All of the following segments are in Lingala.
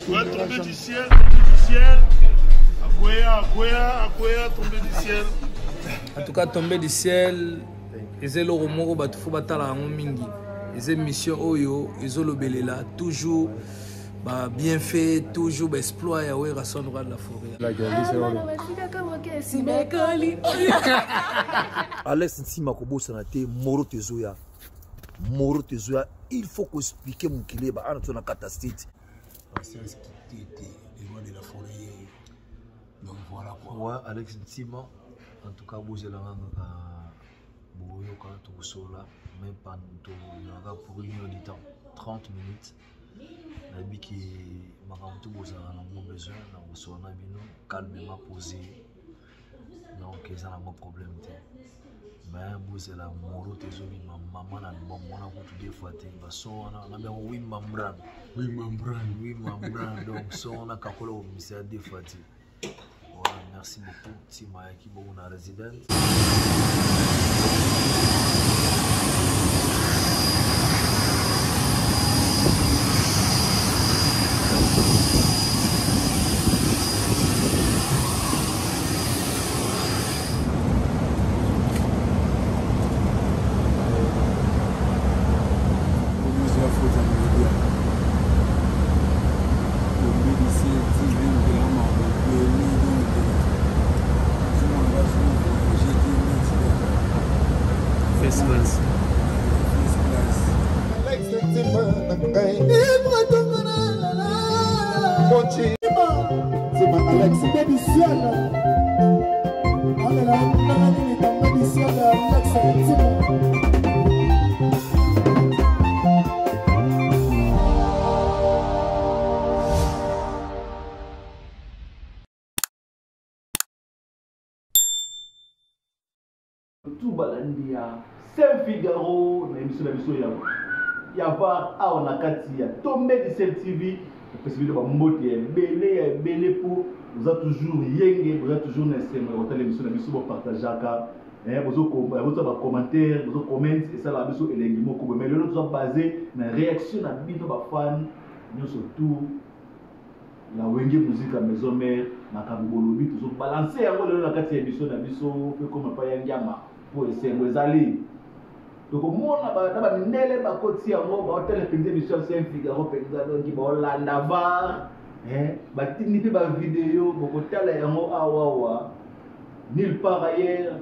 Ouais, tombé du ciel, tombé du ciel. Akwea, akwea, akwea, tombé du ciel. En tout cas, tombé du ciel, eza eloko moko bato fo batala yango mingi. Eza émission oyo ezolobelela toujours ba bienfait, toujours ba exploit ya Werrason roi de la forêt. Alex Ntima kobosana te moro tezoya moro tezoya il faut koexplike mokili ba ana to na kata state Patience Kitete, le roi de la forêt. Donc voilà quoi. Ouais, Alex Ntima, en tout cas, bozelanga kaka boyoka tokosola même pas tozalaka pour une heure du temps 30 minutes nayebi ke makambo to bozalaka nango besoin na kosola na bino calmement posé donc eza nango problème te mais bozela moro te ezobima mama na album wana kutu deux fois te bason wana na biango wimambran wimambran donc son wana kakola kobimisa ya deux fois te. Voilà, merci beaucoup tima ayaki bongo na resident. First class. Tout balandi ya Saint Figaro na émission na biso ya ya var awa na kati ya Tombe du Ciel TV. Napesi bino bambote ya ebele ya ebele mpo boza toujours yenge, boza toujours na esengo ya kotala émission na biso, bopartageaka, bozotia bacommentaire, bozo comment, esalaka biso elengi moko boye. Mais lelo toza base na réaction na bino bafan nyonso tout ya Wenge Musica Maison Mère, makambo bolobi tozo balancer yango lelo na kati ya émission na biso mpe koma pa ya ngiama mpo esengo ezali tokomona na bamindele bakoti yango baotala mpenza émission ya Saint Figaro mpenza, donc baolanda var, batindi mpe bavideo bokotala yango awawa nulle part ailleurs.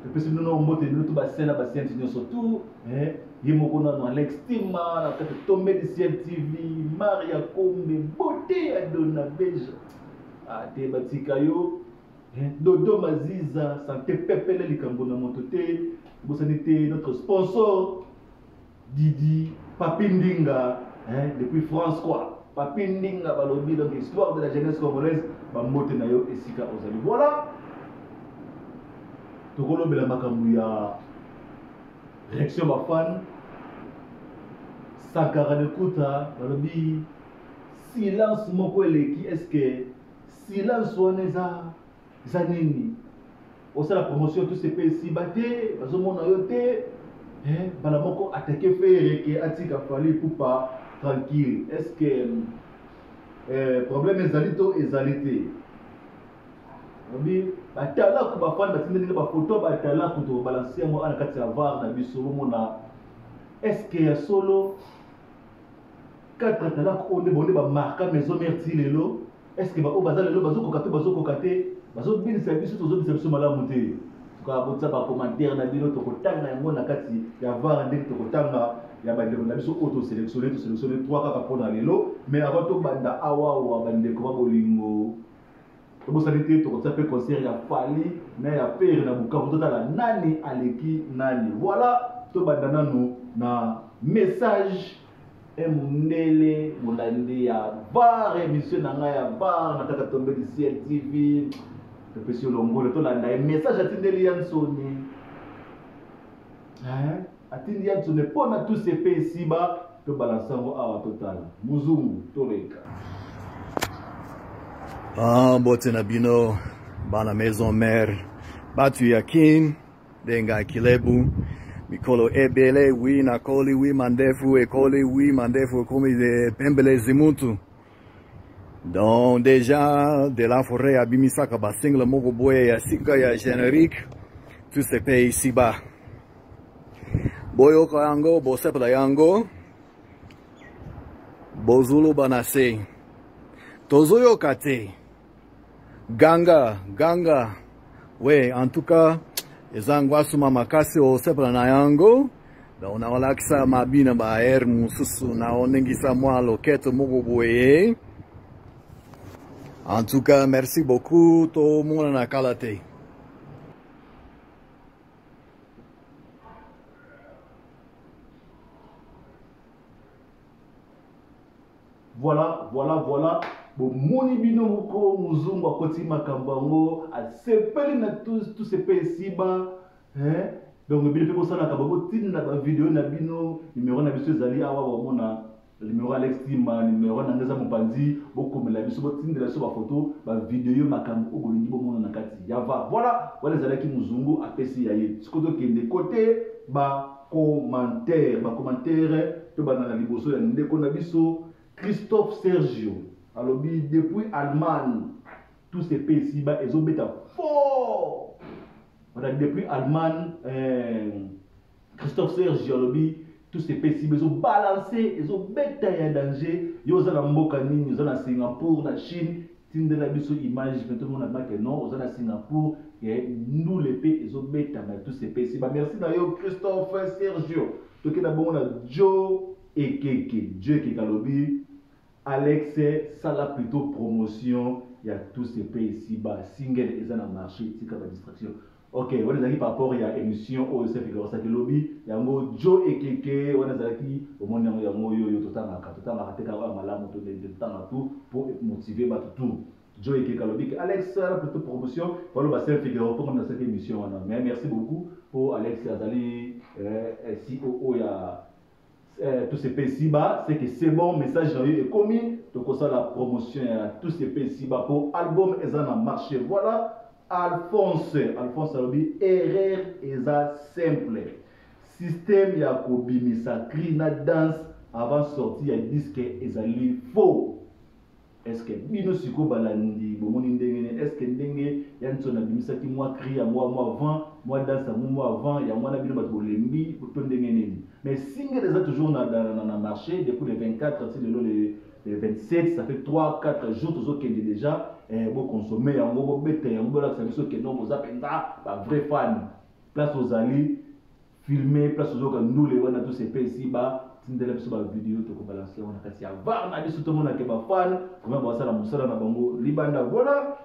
Topesi bino mbote bino to basena basienti nyonso tout, ye moko nano Alex Tima na kati Tombe du Ciel TV, Maria Kombe, beauté ya Dona Beja, te batika yo, Dodo Maziza, santé pepele likambo na moto te, bosani te notre sponsor Didi Papi Ndinga, depuis France quoi, Papi Ndinga balobi, donc histoire de la jeunesse congolaise, bambote na yo esika ozali. Voilà, tokolobela makambo ya réaction bafan Sankara de Kuta balobi silence moko eleki. Est-ce que silence wana eza nini? Osala promotion tout sepe esiba te, bazomona yo te, bala moko attaquer Ferre ke atika Fally Ipupa tranquille. Est-ce que problème ezali to ezali te? Obi batalaku bafani batindeli ba photo batalaku to balancer yango na kati ya var na biso bomona. Est-ce que ya solo 4 talaku oyo nde bonde ba marka Maison Mère ti lelo? Est-ce que ba oyo baza lelo bazokoka te, bazokoka te, bazobinisa biso, tozobinisa biso malamu te? Tuka botsa ba commentaire na bino, tokotanga yango na kati ya var ndenge tokotanga ya bandeko na biso oyo tosélectionne, tosélectionne 3 kaka mpona lelo. Mais avant tobanda awawa bandeko ba bolingo, tobosani te tokotia mpe concert ya Fally na ya Ferre na Bukavu, totala nani aleki nani. Voilà, tobanda nanu na message mundele molandi ya var émission na ngai ya var na kaka Tombe du Ciel TV. Topesi yo longolo, tolanda ye message atindeli ya nsoni, atindi ya nsoni mpona tout sepe esiba, tobalansa yango awa totala muzungu toleka. Mbote na bino bana Maison Mère, batu ya Kin denga Kilebu mikolo ebele wi nakoli wi mandefu ekoli wi mandefu ekomi de pembele zimutu. Donc déjà de la forêt abimisaka ba single moko boye ya sika ya générique tout se paye ici bas. Boyoka yango, bosepela yango. Bozoloba na se. Tozoyoka te. Ganga, ganga. We, en tout cas, eza ngwasuma makasi osepela na yango. Donc naolakisa mabina ba air mosusu naoningisa mwa loketo moko boye. En tout cas, merci beaucoup. Tomonana kala te. Voilà, voilà, voilà. bomoni bino moko mozungu akoti makambo yango asepeli na tout se pe esiba hein? Donc bino mpe bosalaka botinda bavideo na bino, numero na biso ezali awa, bomona numero Alex Tima, numero na ngai eza mopanzi. Bokomela biso, botindela biso bafoto, bavideo, makambo oyo bolingi bomona na kati ya va. Voilà, wana ezalaki mozungu apesi ya ye. Sikoyo tokende kote bacommentaire, bacommentaire tobanda na liboso ya ndeko na biso Christophe Sergio. Alobi depuis Allemagne, tout se paye ici-bas, ezobeta fort. Voilà, depuis Allemagne, Christophe Sergio alobi tout se paye ici-bas, ezobalance, ezobeta ya danger. Yo oza na mboka nini? Oza na Singapour, na Chine? Tindela biso image mpe tomona make non oza na Singapour, ndule mpe ezobetama ya tout se paye ici-bas. Merci na yo Christophe Sergio. Tokenda bongo na Joe Ekeke. Joe Ekeke alobi Alex, sala plutôt promotion ya tout se paye ici-bas, single eza na marché, tika ba distraction. Ok, wana ezalaki par rapport ya émission oyo Saint Figaro asaki lobi yango. Joe Ekeke wana ezalaki, omoni yango, yango oyo oyo totangaka, totangaka te kaka oyo malamu, totangaka tout pour motiver bato tout. Joe Ekeke alobi ke Alex, sala plutôt promotion baloba Saint Figaro mpo ngam nasalaki émission wana. Mais merci beaucoup po Alex azali COO ya tout se paye ici-bas, c'est que c'est bon, message na yo ekomi, tokosala promotion ya tout se paye ici-bas po album eza na marché. Voilà, Alphonse, Alphonse alobi erreur eza simple. Système ya kobimisa cri na danse avant sortie ya disque ezali faux. Est-ce que bino sikoyo balandi bomoni ndenge nini? Est-ce que ndenge ya Nson abimisaki mwa cri yango mwa avant, mwa danse yango mwa avant, yango wana bino bato bolembi to ndenge nini? Mais single eza toujours na marché depuis le 24 ti lelo le 27, ça fait 3 4 jours tozokende déjà. Bokonsome yango, bobeta yango, bolakisa biso kendo boza mpenza ba vrai fan. Place ozali filme, place ozoyoka ndule wana tout se paye ici-bas, tindela biso bavideo, tokobalanse yango na kati ya var na biso, tomonake bafan vraiment basala mosala na bango libanda. Voilà,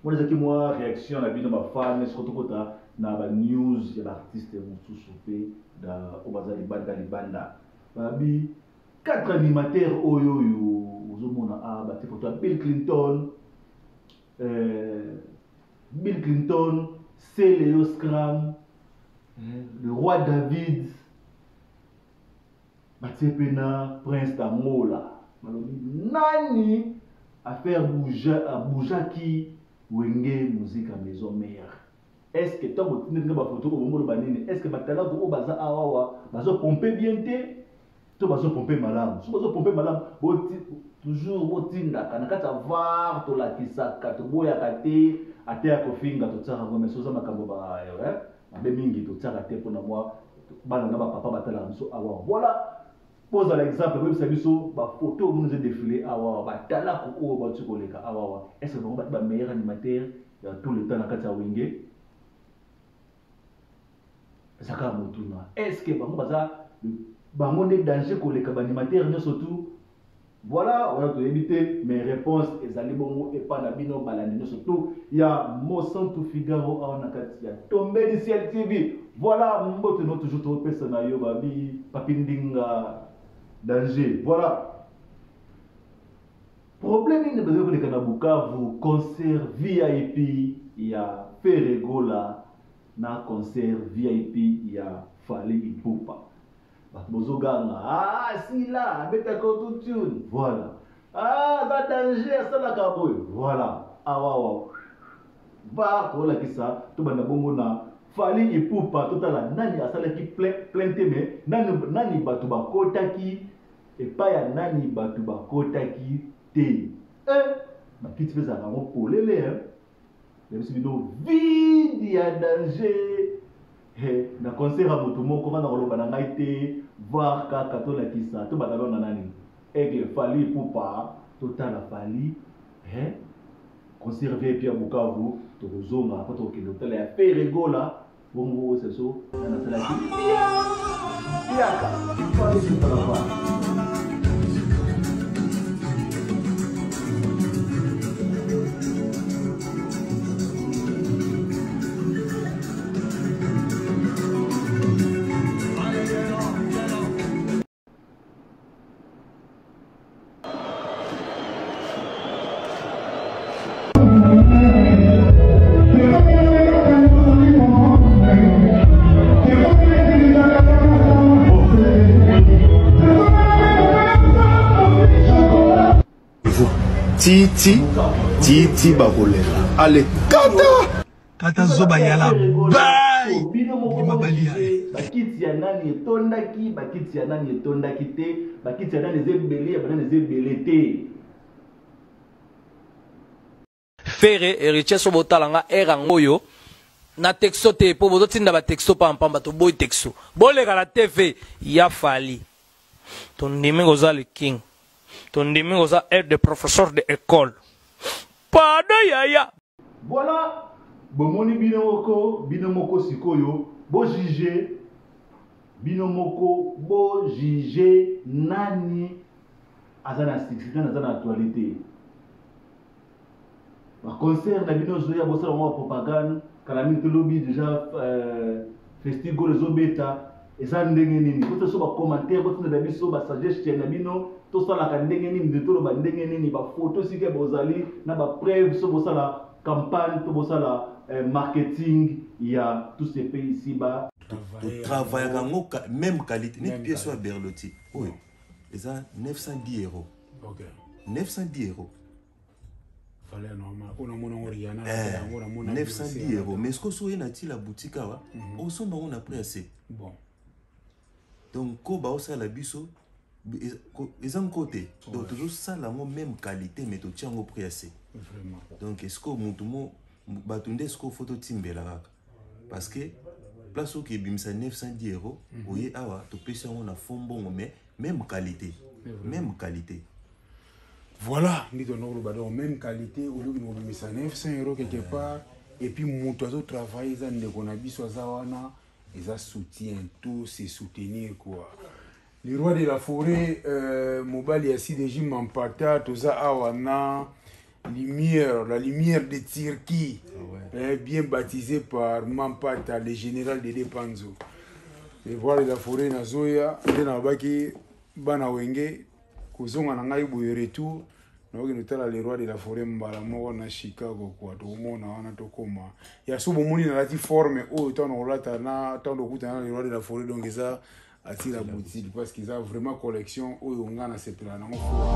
wana ezalaki mwa réaction na bino bafan. Soko tokota na banews ya baartiste mosusu mpe oyo baza libanda libanda. Babi quatre animateurs oyo oyo ozomona a batie foto ya Bill Clinton, Bill Clinton, Celeo Scram, le roi David, batie mpe na Prince d'Angola. Balobi nani affaire aboujaki Wenge Musica Maison Mère? Est ce que ntango otindeli nga bafoto oyo, bongoloba nini? Est ce que batalako oyo baza awawa bazopompe bien te to bazopompe malamu? So bazopompe malamu, toujours botindaka na kati ya var, tolakisaka, toboyaka te. Ate ya kofinga totiaka yango, mais soza makambo mabe mingi totiaka te, mpona mwa bana na bapapa batalaka biso awa. Voilà, bozala exemple, boyebisa biso bafoto omoni eza défilé awa, batalako oyo bauti koleka awawa, est ce que bango bati bameilleur animateur ya tout le temps na kati ya Wenge? Eza kaka motuna. Est ce que bango baza bango nde danger koleka baanimateur nyonso tout? Voilà, wana toyebi te, mais réponse ezali bongo epa na bino balandi nyonso tout ya Mosantu Figaro awa na kati ya Tombe du Ciel TV. Voilà, mbote no toujours topesa na yo babi Papi Ndinga danger. Voilà, problème nini bazali koleka na Bukavu? Concert VIP ya Ferre Gola na concert VIP ya Fally Ipupa. Bato bozoganga: ah, sila abetaka autotune, voilà, ah, aza danger, asalaka boye. Voilà, awawa va kolakisa. Tobanda bongo na Fally Ipupa, totala nani asalaki plein te, mais nani, nani bato bakotaki epai ya nani, bato bakotaki te. Eh, bakiti mpe ezalaka yango polele hein. Nayebisi bino vide ya danger. He, na concert ya moto moko nga nakoloba na ngai te voir kaka tolakisa tobanda nano na nani Aigle Fally Ipupa totala Fally he concert VIP ya Bukavu tokozonga mpo tokokende kotala ya Ferre Gola bongo oseso na nasalaki piaka Fally Ipupa na Fally. Ti ti ti ti bakolela ale kata kata zoba yala bay bino moko Ndima balia. bakiti ya nani etondaki, bakiti ya nani etondaki te, bakiti ya nani eza ebele, ya banani eza ebele te. Ferre Héritier so botala nga heure yango oyo na texto te po bozotinda ba texto pamba pamba toboyi texto boleka na TV ya Fally tondimi koza le king tondimi koza aide de professeur de école pardon yaya. Voilà, bomoni bino moko, bino moko sikoyo bo juger, bino moko bo juger nani aza na succès, nani aza na actualité. Ba concert na bino zoya bosala bango ba propagande, kala mingi tolobi déjà festival ezobeta eza ndenge nini? Botisa biso ba commentaire, botindela biso ba suggestion na bino, tosalaka ndenge nini, nde toloba ndenge nini, ba photo sika bozali na ba preuve so bosala campagne to bosala marketing ya tous ces pays ici bas. Totravaillaka yango même qualité, neti pièce ya Berlotti oyo eza 910 euros. 910 euros. Valeur normale. Oyo namona yango Rihanna, yango namona 910 Beyoncé. euros. Mais est-ce que soki na ti la boutique awa, osomba yango na prix ya se. Donc ko baosala biso eza nko te. Donc tozosala yango même qualité mais totia yango prix ya se. Donc est-ce que motu mo bato nde est-ce que faut totimbela kaka? Parce que place oyo ebimisa 910 euros, oye awa topesi yango na fond mbongo mais même qualité. Même qualité. Voilà, ndi tondo koloba donc même qualité oyoki na kobimisa 900 euros quelque part et puis moto azo travailler eza ndeko na biso aza wana eza soutien tout c'est soutenir quoi. Le roi de la forêt mobali ya CDJ Mampata toza awa na lumière, la lumière de Turquie. Bien baptisé par Mampata, le général de Panzo. Le roi de la forêt nazoya nde na baki bana wenge kozonga na ngai boye retour naoki notala le roi de la forêt mbala moko na Chicago quoi tokomona wana tokoma ya so bomoni nalati forme oyo ntango nakolata na ntango tokutana na le roi de la forêt donc eza ati la boutique parce que eza vraiment collection oyo nga nasepela nango fort.